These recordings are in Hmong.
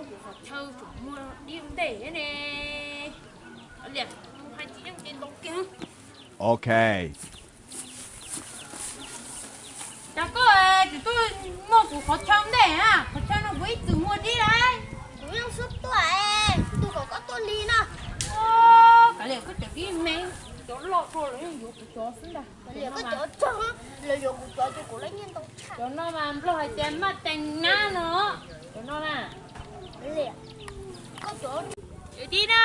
Qhov chaw tseem muaj dib ntej thiab ne. Liam, hais tsis yeej ces ntaus kiag. Ok. Cas koj tsis tuaj muaj kuv qhov chaw ntej na? Qhov chaw no kuv ib txwm muaj dib lauj. Kuv yeej xub tuaj es, kuv tus kom koj tuaj li no. Kav liam, koj cov dib me, cov loj dua los yeej yuav kuv cov xwb ntag. Kav liam, koj cov txog los yuav kuv cov ces kuv lawv nyiaj ntau tshaj. Cov no mas Nplog hais tias maj tees nab no. Cov no na. Kav liam, koj cov Cov dib na,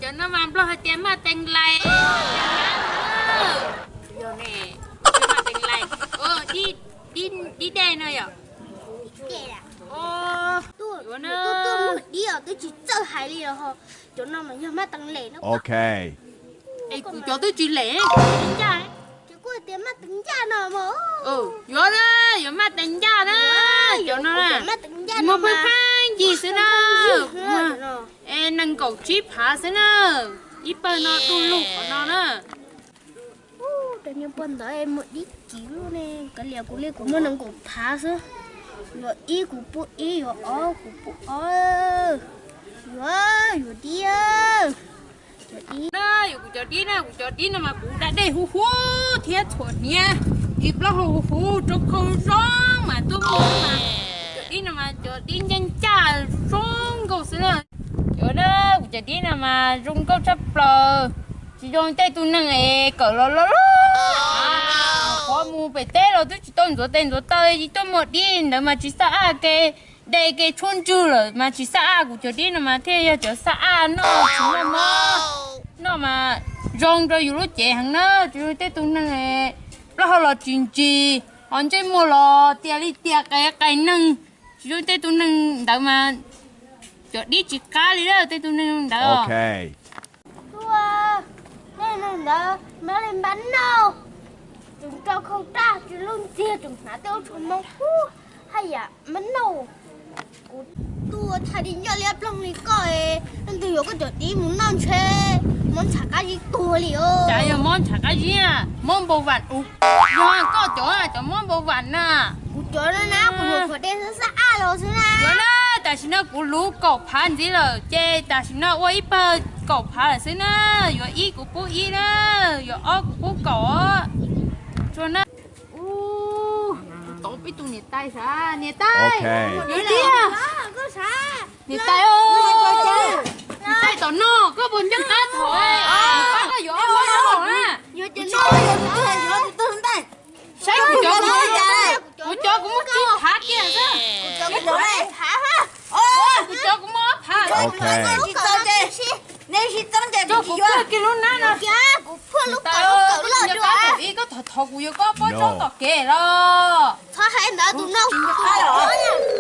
cov no mas Nplog hais tias maj tees lais. Yog ne, maj tees lais. Dib, dib dej no yom. Tuaj, tuaj muag dib os, twb tsis txawj hais li os. Cov no mas yog maj tees lais no. Ok. Es kuv cov twb tsis lem, ncaj. Ces kuj tias maj tees ncaj no mas. Yuav na, yuav maj tees ncaj na. Cov no na, muaj pheej pheej yig xwb na. Es nees nkaum tsib phav xwb na. Ib pawg no du lug qhov no na. Cov nyob puag ntawd muaj dib kiv lub ne, kav liam kuv li kuv muaj nees nkaum phav xwb. Yuav ib kuv pub ib, yuav ob kuv pub ob. Yuav, yuav dib. Yuav kuv cov dib na, kuv cov dib no mas kuv da dej huv huv thiab txhuam hniav, tsis plaub hau huv huv rau khau zoo mas tuaj muag mas. Cov dib no mas cov dib ncaj ncaj zoo nkauj xwb na. Yuav na, kuv cov dib no mas zoo nkauj tshaj plaws, tsis zoo tej tus neeg es kawm los loj loj. Qhov mus pem teb los twb tsis tau ntxuav tes ntxuav taw, tuaj muag dib ntawd mas tsis xab aj ke, de ke tshuaj ntswg lawm mas tsis xab aj. Kuv cov dib no mas thiaj yog cov xab aj noj tsis noj mob, noj mas zoo rau yus lub cev heev na. Tsis zoo tej tus neeg plaub hau los tsis ntsis, ho ntsej muag los tias li tias qe qe neeg, tsis zoo tej tus neeg ntawd mas cov dib tsis qab li lawm tej tus neeg ntawd. Tuaj, tej neeg ntawd npab li npab nauj, tseem rau khau raj tsis lub ntxiag, tseem hnav tej ub tshua moo kub haj yam npab nauj. Kuv tuaj thaij li nyob liab ploog li koj, leej twg yuav koj cov dib mus noj ntshe mob ntshav qab zib tuag li os. Cas yog mob ntshav qab zib, mob npau vam ub. Yog koj cov, cov mob npau vam na. Kuv cov no na, kuv yuav qhov dej xab xab aj los xwb na. Yuav na, tam sim no kuv luv kaum phav ntxiv lawm ces tam sim no ua ib pawg kaum phav lawm xwb na. Yuav ib kuv pub ib na, yuav ob kuv pub kaum. Tsuag na. Tov peb tus niam tais sav, niam tais, yuav tiag. Niam tais, niam tais tom no koj puas nco qab thaum pab koj yuav ob pab no na? Saib kuv cov, kuv cov kuv muaj tsib phav kiag xwb. Kuv cov kuv muaj ob phav. Koj puag kiag lub nab no. Niam tais, koj thov thov kuv yuav koj pob tsaub tom kev los. Txhob hais ntawd tus no.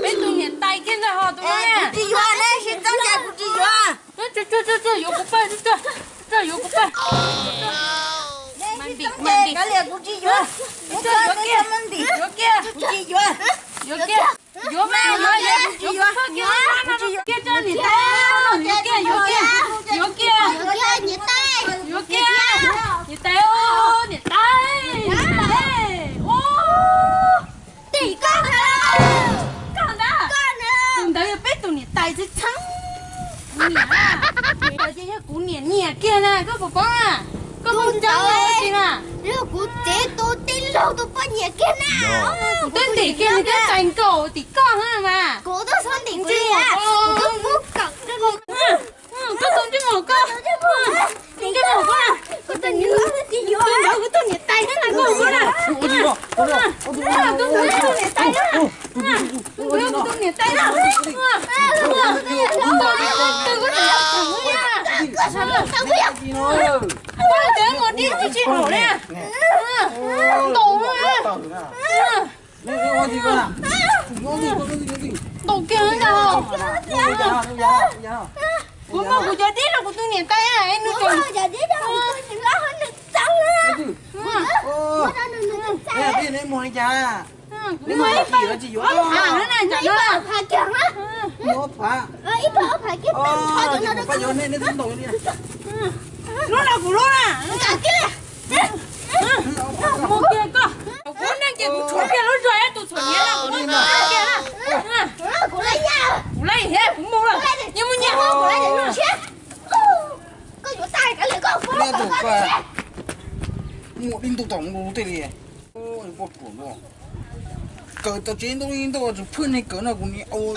Peb tus niam tais kiag ntag ho tus no. Kuv tsis yuav, nej sib txeeb ces kuv tsis yuav. Tsuag tsuag tsuag, yuav kuv pawg, tsuag tsuag, yuav kuv pawg. Kav liam kuv tsis yuav. Yuav kiag, yuav kiag, kuv tsis yuav. Yuav kiag, yuav mas, yuav, yuav, yuav kuv pawg kiag, yuav kiag, niam tais, yuav kiag, yuav kiag, yuav kiag, yuav kiag, niam tais, niam tais, niam tais, tim koj ntag, koj ntag, tus ntawd yog peb tus niam tais txheeb txheeb. Kuv niam, niam tais ces yog kuv niam niam kiag na, koj puas paub na? Koj puas nco ua si na? Yog kuv txiv tus tij laug tus poj niam kiag na. Kuv twb ntim kiag nws twb txais nkaus tim koj na mas. Kuv twb xub ntim kuv li, kuv twb pub kawm. Koj tus ntsej muag koj, tus ntsej muag koj, tus ntawd kuv tus niam tais na, koj na. Tus ntawd kuv tus niam tais na. Tus ntawd kuv tus niam tais na. Koj tus mus dib tsis haum li. Ntaus, ntaus kiag ntag. Kuv muab kuv cov dib rau kuv tus niam tais, nws tseem Lub no kuv lub na. Mus kiag koj. Kuv neej ces kuv tshuav kiag lub zog tus txhuam hniav no, kuv lub no kiag na. Kuv lub, kuv lub, kuv Li ntau tom mus tej li. Poj ruam no, kawm tom tsev ntau li ntau, tseem phwj niag kawm no kuv niam au.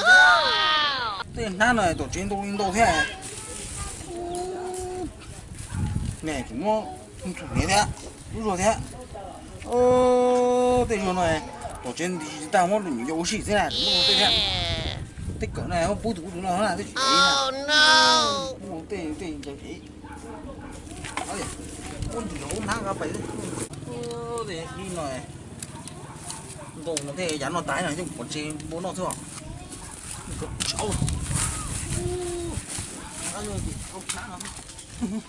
Tej hnab no tom tsev ntau li ntau thiab. Ne kuv muab niam thiab, lub zog thiab. Tej zog no tom tsev nti tsis tag, muab yau ua si xwb na, kuv muab tej thiab. Tej kawm no muab pub tus ub tus no na, tej tsis ev na. Muab tej tej ncaws ev. Muab ntws zog ub hnab nqa pais. Tej dib no ntau no tej yav no tas no coj pov tseg npua noj xwb os. Au, hnab no.